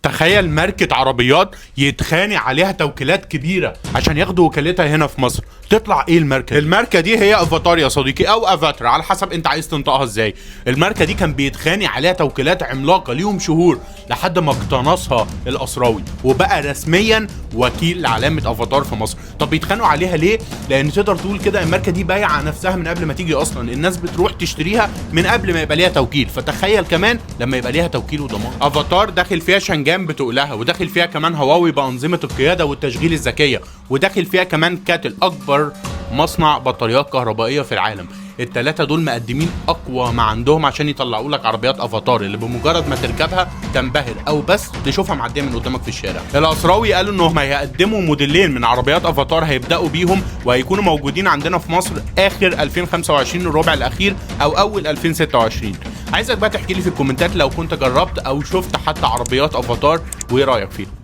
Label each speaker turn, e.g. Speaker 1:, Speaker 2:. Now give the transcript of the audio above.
Speaker 1: تخيل ماركة عربيات يتخانق عليها توكيلات كبيرة عشان ياخدوا وكالتها هنا في مصر. تطلع ايه الماركة دي؟ الماركة دي هي افاتار يا صديقي، او افاترا على حسب انت عايز تنطقها ازاي. الماركة دي كان بيتخانق عليها توكيلات عملاقة ليهم شهور لحد ما اقتنصها القصراوي وبقى رسميا وكيل لعلامة افاتار في مصر. طب بيتخانقوا عليها ليه؟ لان تقدر تقول كده الماركة دي بايعة نفسها من قبل ما تيجي اصلا، الناس بتروح تشتريها من قبل ما يبقى ليها توكيل، فتخيل كمان لما يبقى ليها توكيل وضمان. افاتار داخل فيها شنجان بتقلها، وداخل فيها كمان هواوي بانظمه القيادة والتشغيل الذكية، وداخل فيها كمان كاتل اكبر مصنع بطاريات كهربائية في العالم. التلاتة دول مقدمين اقوى ما عندهم عشان يطلعوا لك عربيات افاتار اللي بمجرد ما تركبها تنبهر او بس تشوفها معدية من قدامك في الشارع. القصراوي قالوا انهم هيقدموا موديلين من عربيات افاتار هيبداوا بيهم وهيكونوا موجودين عندنا في مصر اخر 2025 الربع الاخير او اول 2026. عايزك بقى تحكي لي في الكومنتات لو كنت جربت او شفت حتى عربيات افاتار وايه رايك فيها.